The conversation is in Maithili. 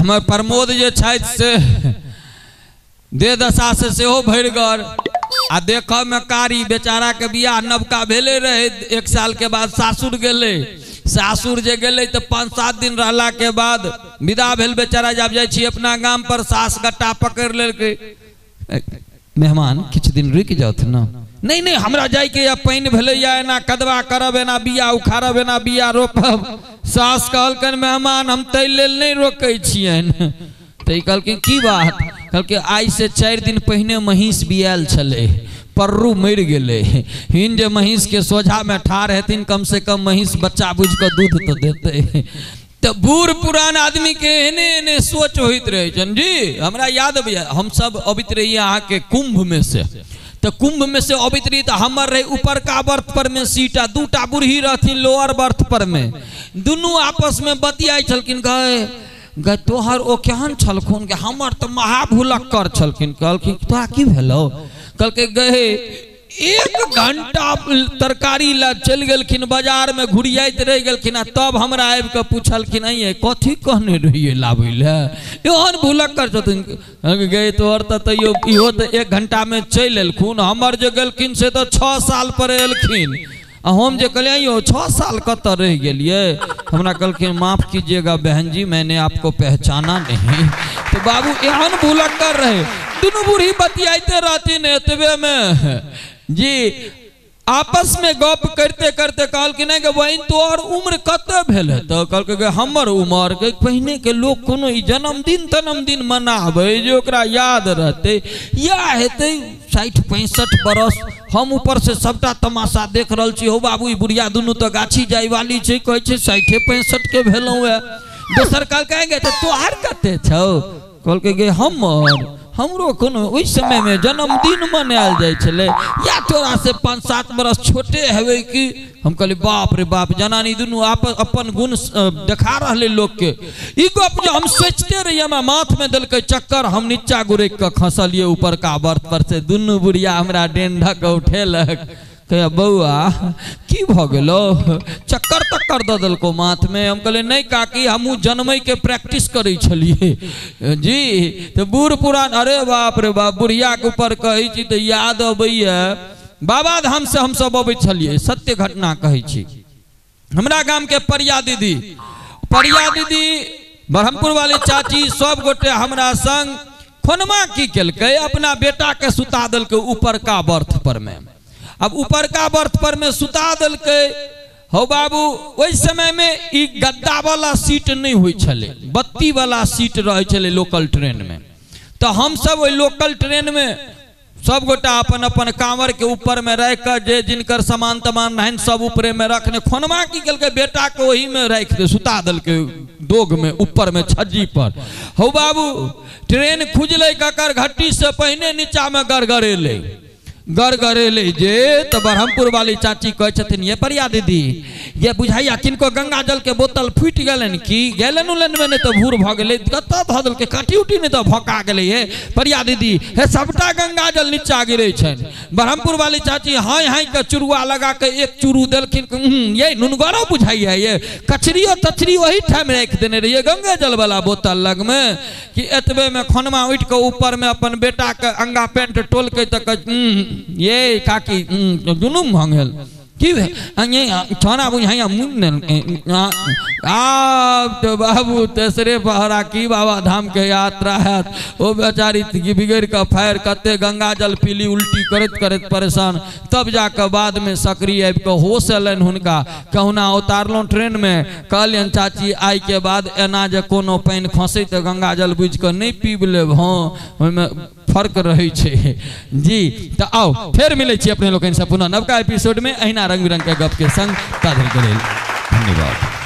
हमर प्रमोद जे छथि से देह दशा से सेहो भरिगर आ देखऽ में कारी, बेचारा के बियाह नवका भेले रहे, 1 साल के बाद सासुर गेलै। सासुर जे गेलै तऽ 5-7 दिन रहला के बाद विदा भेल बेचारा। जब जाइ छी अपना गाम पर, सास गट्टा पकड़ि लेलकै, मेहमान किछु दिन रुकि जाउथ ना। नहीं नहीं हमरा जाइके या पानि भेलै या एना कदवा करब, एना बिया उखाड़ब, एना बिया रोपब। सास कहलकनि मेहमान हम ताहि लेल नहि रोकै छियनि। तऽ ई कहलखिन की बात? कहलकै आइ से 4 दिन पहिने महींस बियायल छलै, पर्रू मरि गेलै। हिन जे महींस के सोझा में ठाढ़ हेथिन कम से कम महींस बच्चा बुझि कऽ दूध तऽ देतै। तऽ बूढ़ पुरान आदमी के एहने एहने सोच होइत रहै छनि जी। हमरा याद अबैया हमसब अबैत रहियै अहाँके कुंभ में से, तऽ कुंभ में से अबैत रही तऽ हमर रहे ऊपरका बर्थ पर में सीट आ 2टा बूढ़ी रहथिन लोअर बर्थ पर में। दुनू आपस में बतियाइ छलखिन, गए गए तोहर ओ केहन छलखुन? के हमर तऽ महाभुलक्कर छलखिन। कहलखिन तोरा की भेलौ? कहलकै गए 1 घंटा तरकारी ला चलि गेलखिन बाजार में, घुरियाइत रहि गेलखिन आ तब हमरा आबि कऽ पुछलखिन अइये कथी कहने रहियै लाबै लए? एहन भुलक्कर छथिन। गए तोहर तऽ तैयो इहो तऽ 1 घंटा में चलि एलखुन, हमर जे गेलखिन से तऽ 6 साल पर एलखिन। आ हम जे कहलियै अइयो 6 साल कतऽ रहि गेलियै? हमरा कहलखिन माफ कीजिएगा बहन जी मैंने आपको पहचाना नहीं। तो बाबू एहन भुलक्कर रहे, दुनू बूढ़ी बतियाइते रहथिन। एतबे में जी आपस में गप करते करते कहलखिन कि बहिन तोहर उम्र कते भेल? तऽ कहलकै हमर उम्र के पहिने के लोक कोनो ई जन्मदिन तन्मदिन मनाबै जे ओकरा याद रहतै, या हेतै 60-65 बरस। हम ऊपर से सबटा तमाशा देख रहल छी, हो बाबू ई बुढ़िया दुनू तऽ गाछी जाय वाली छै, कहै छै 60-65 के भेलहुँ हे। दोसर कहलकै गे तऽ तोहर कते छौ? कहलकै गे हमर हमरो कोनो ओहि समय में जन्मदिन मनायल जाइ छलै, या तोरा से 5-7 बरस छोटे हेबै कि? हम कहलियै बाप रे बाप, जनानी दुनू आपस अपन गुण देखा रहलै लोकके। ई गप जे हम सोचिते रहियै हमरा माथ में देलकै चक्कर, हम नीचा गुरकि कऽ खसलियै ऊपरका बर्थ पर से। दुनू बुढ़िया हमरा डेंढक उठेलक, कहिया बौआ की भऽ गेलौ? चक्कर तक्कर दऽ देलकौ माथ में। हम कहलियै नहि काकी हमहूँ जन्मै के प्रैक्टिस करै छलियै जी। तऽ बूढ़ पुरान अरे बाप रे बाप, बुढ़िया के ऊपर कहै छी तऽ याद अबैया बाबा धाम से हमसब अबै छलियै। सत्य घटना कहै छी। हमरा गाम के परिया दीदी, परिया दीदी ब्रह्मपुर वाली चाची सब गोटे हमरा संग खोनमा की केलकै, अपना बेटा के सुता देलकै ऊपरका बर्थ पर में। अब ऊपरका बर्थ पर में सुता देलकै। हौ बाबू ओहि समय में ई गद्दा वाला सीट नहीं होइ छलै, बत्ती वाला सीट रहै छलै लोकल ट्रेन में। तऽ हमसब ओहि लोकल ट्रेन में सब गोटा अपन अपन कांवर के ऊपर में राखि कऽ जे जिनकर सामान तमान रहनि सब ऊपरे में रखने। खोनमा की केलकै बेटा के ओही में राखि दे सुता देलकै दोग में ऊपर में छज्जी पर। हौ बाबू ट्रेन खुजलै ककर घट्टी से पहिने नीचा में गड़गड़ेलै, गड़गड़ेलै जे तऽ ब्रह्मपुर वाली चाची कहै छथिन ये परिया दीदी ये बुझाइया किनको गंगा जल के बोतल फूटि गेलनि की? गेलनि उलनि में नहि तऽ भूर भऽ गेलै, कतऽ धऽ देलकै काँटी उटी नहि तऽ भका गेलै। हे परिया दीदी हे सबटा गंगा जल नीचा गिरै छनि। ब्रह्मपुर वाली चाची हाँय हाँय कऽ चुरुआ लगा कऽ एक चुरू देलखिन, ये नुनगरो बुझाइया ये कचरियो तचरी ओही ठाम राखि देने रहियै गंगे जल वाला बोतल लगमे। कि एतबे में खोनमा उठि कऽ ऊपर में अपन बेटा के अंगा पेंट टोलकै तऽ ये काकी दुनू भऽ गेल की भेल? छौना बुझाइया मुनि आब तो बाबू तेसरे पहरा की बाबा धाम के यात्रा हैत। ओ बेचारी बिगड़ि कऽ फाड़ि कते गंगा जल पीली उल्टी करैत करैत परेशान। तब जाकऽ बाद में सकरी आबि कऽ होश एलनि हुनका, कहुना उतारलहुँ ट्रेन में। कहलियनि चाची आइ के बाद एना जे कोनो पानि खसै तऽ गंगा जल बुझि कऽ नहि पीब लेब, हँ ओहिमे फर्क रहै छै जी। तऽ आउ फेर मिलै छी अपने लोकनि से पुनः नवका एपिसोड में अहिना रंग बिरंग के गप के संग। ता धरि के लेल धन्यवाद।